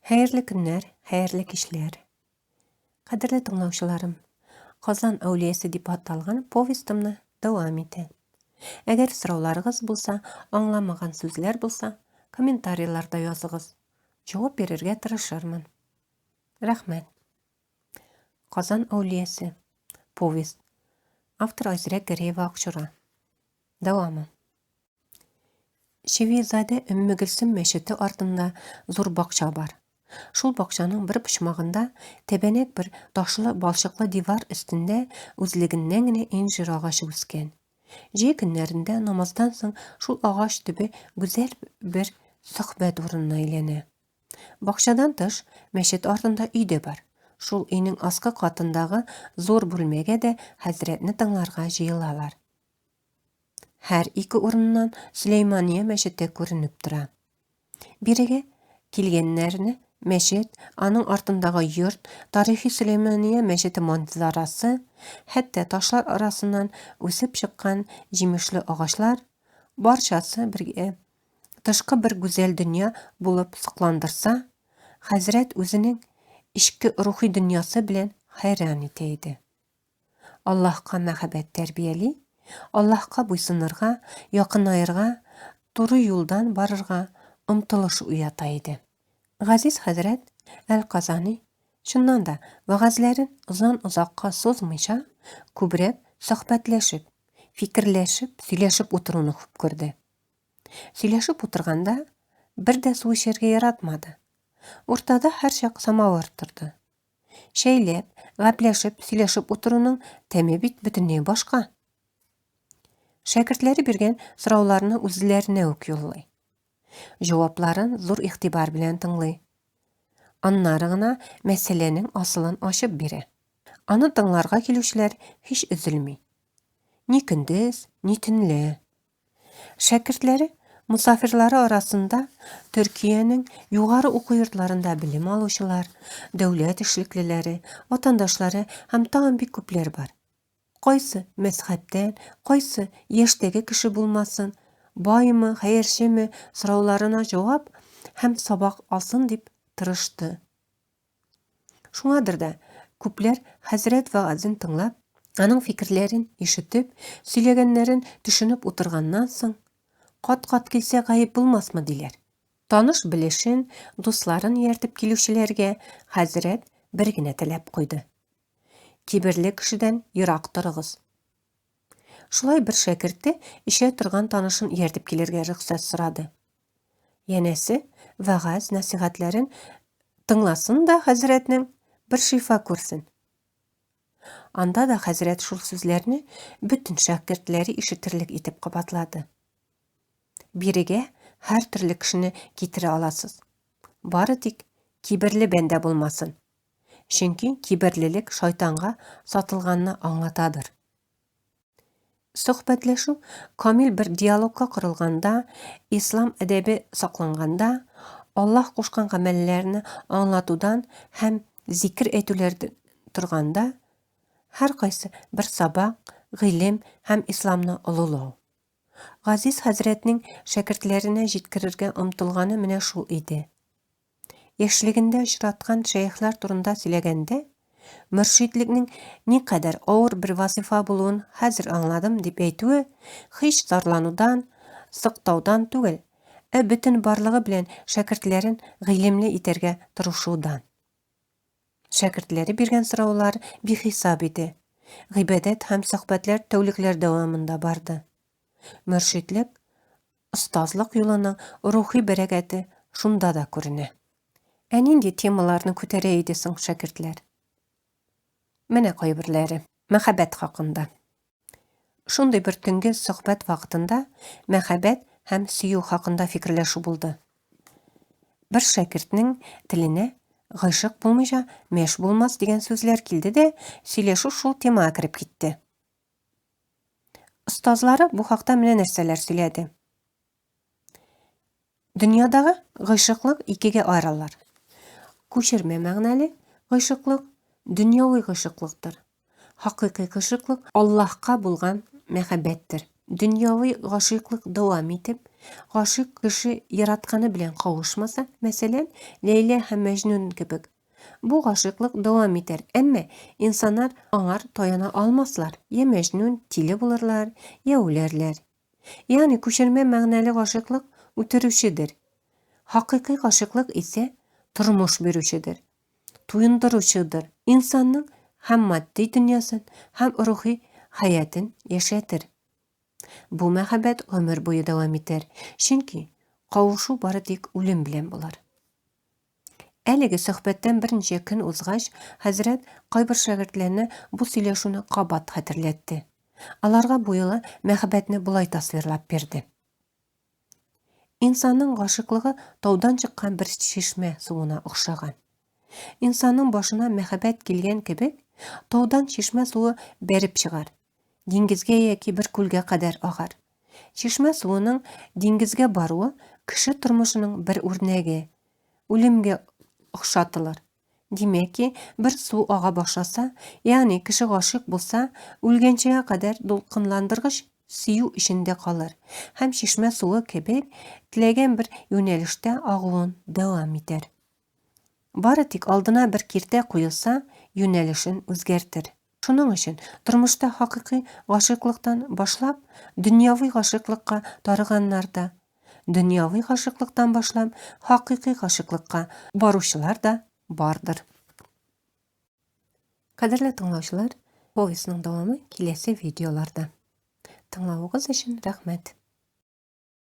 Хәерле көннәр, хәерле кичләр. Кадерле тыңлаучыларым, Казан әүлиясе дип аталган повестымны дәвам итә. Әгәр сорауларыгыз булса, аңламаган сүзләр булса, комментарийларда языгыз. Җавап бирергә тырышырмын. Рәхмәт. Казан әүлиясе. Повесть. Автор Айзирәк Гәрәева Акчура. Дәвамы. Чевизадә Өммегөлсем мәчете артында зур бакча бар. Шул бакчаның бер почмагында тәбәнәк бер ташлы балчыклы дивар өстендә үзлегеннән генә инжир агачы үскән. Җәй көннәрендә намаздан соң шул агач төбе гүзәл бер сөхбәт урынына әйләнә. Бакчадан тыш, мәчет артында өй дә бар. Шул өйнең аскы катындагы зур бүлмәгә дә хәзрәтне тыңларга җыелалар. Һәр ике урыннан Сөләймания мәчете күренеп тора. Бирегә килгәннәрне мәчет, аның артындагы йорт, тарихи Сөләймания мәчете манзарасы, хәтта ташлар арасыннан үсеп чыккан җимешле агачлар, барчасы бергә тышкы бер гүзәл дөнья булып сокландырса, хәзрәт үзенең эчке рухи дөньясы белән хәйран итә иде. Аллаһка мәхәббәт тәрбияли, Аллаһка буйсынырга, якынаерга, туры юлдан барырга омтылыш уята иде. Газиз хәзрәт Әл-Казани, чыннан да, вәгазьләрен озан-озакка сузмыйча, күбрәк сөхбәтләшеп, фикерләшеп, сөйләшеп утыруны хуп күрде. Сөйләшеп утырганда, бер дә су эчәргә яратмады. Уртада һәрчак самавыр торды. Чәйләп, гәпләшеп, сөйләшеп утыруның тәме бит бөтенләй башка. Шәкертләре биргән сорауларны үзләренә үк юллый. Җавапларын зур игътибар белән тыңлый. Аннары гына мәсьәләнең асылын ачып бирә. Аны тыңларга килүчеләр һич өзелми. Ни көндез, ни төнлә. Шәкертләре, мосафирлары арасында Төркиянең югары уку йортларында белем алучылар, дәүләт эшлеклеләре, ватандашлары һәм тагын бик күпләр бар. Кайсы мәзхәбтән, кайсы яшьтәге кеше булмасын, баймы, хәерчеме, сорауларына җавап һәм сабак алсын дип тырышты. Шуңадыр да күпләр хәзрәт вәгазен тыңлап, аның фикерләрен ишетеп, сөйләгәннәрен төшенеп утырганнан соң, кат-кат килсә гаеп булмасмы диләр. Таныш-белешен, дусларын ияртеп килүчеләргә хәзрәт бер генә таләп куйды. Киберле кешедән ерак торыгыз. Шулай бер шәкерте эчә торган танышын ияртеп килергә рөхсәт сорады. Янәсе, вәгазь, нәсыйхәтләрен тыңласын да хәзрәтнең бер шифа күрсен. Анда да хәзрәт шул сүзләрне бөтен шәкертләре ишетерлек итеп кабатлады. Бирегә һәр төрле кешене китерә аласыз. Бары тик киберле бәндә булмасын. Чөнки киберлелек шайтанга сатылганны аңлатадыр. Сөхбәтләшү камил бер диалогка корылганда, ислам әдәбе сакланганда, Аллаһ кушкан гамәлләрне аңлатудан һәм зикер әйтүләрдән торганда, һәркайсы бер сабак, гыйлем һәм исламны олылау. Газиз хәзрәтнең шәкертләренә җиткерергә омтылганы менә шул иде. Яшьлегендә очраткан шәехләр турында сөйләгәндә, мөршидлекнең никадәр авыр бер вазыйфа булуын хәзер аңладым дип әйтүе һич зарланудан, сыктаудан түгел, ә бөтен барлыгы белән шәкертләрен гыйлемле итәргә тырышудан. Шәкертләре биргән сораулар бихисап иде. Гыйбадәт һәм сөхбәтләр тәүлекләр дәвамында барды. Мөршидлек Остазлык юлының рухи бәрәкәте шунда да күренә. Ә нинди темаларны күтәрә иде соң шәкертләр? Менә кайберләре. Мәхәббәт хакында. Шундый бер төнге сөхбәт вакытында мәхәббәт һәм сөю хакында фикерләшү булды. Бер шәкертнең теленә гыйшык булмыйча мәш булмас дигән сүзләр килде дә, сөйләшү шул темага кереп китте. Остазлары бу хакта менә нәрсәләр сөйләде. Дөньядагы гыйшыклык икегә аералар. Күчермә мәгънәле гыйшыклык дөньяви гыйшыклыктыр. Хакыйкый гыйшыклык Аллаһка булган мәхәббәттер. Дөньяви гашыйклык дәвам итеп, Гашыйк кеше яратканы белән кавышмаса, мәсәлән, Ләйлә һәм Мәҗнүн кебек, бу гашыйклык дәвам итәр, әмма инсаннар аңар таяна алмаслар, я Мәҗнүн, тиле булырлар, я үләрләр. Ягъни күчермә мәгънәле гашыйклык үтерүчедер. Хакыйкый гашыйклык исә тормыш бирүчедер, туендыручыдыр, инсанның һәм матди дөньясын, һәм рухи хәятен яшәтер. Бу мәхәббәт гомер буе дәвам итәр, чөнки кавышу бары тик үлем белән булыр. Әлеге сөхбәттән берничә көн узгач, хәзрәт кайбер шәкертләренә бу сөйләшүне кабат хәтерләтте. Аларга бу юлы мәхәббәтне болай тасвирлап бирде. Инсанның гашыйклыгы таудан чыккан бер чишмә суына охшаган. Инсанның башына мәхәббәт килгән кебек, таудан чишмә суы бәреп чыгар. Диңгезгә яки бер күлгә кадәр агар. Чишмә суының диңгезгә баруы кеше тормышының бер үрнәге, үлемгә охшатылыр. Димәк ки, бер су ага башласа, ягъни кеше гашыйк булса, үлгәнчегә кадәр дулкынландыргыч сөю эчендә калыр һәм чишмә суы кебек теләгән бер юнәлештә агуын дәвам итәр. Бары тик алдына бер киртә куелса, юнәлешен үзгәртер. Шуның өчен тормышта хакыйкый гашыйклыктан башлап, дөньяви гашыйклыкка тарыганнар да, дөньяви гашыйклыктан башлап, хакыйкый гашыйклыкка баручылар да бардыр. Кадерле тыңлаучылар, повестьның дәвамы киләсе видеоларда. Тыңлавыгыз өчен рәхмәт.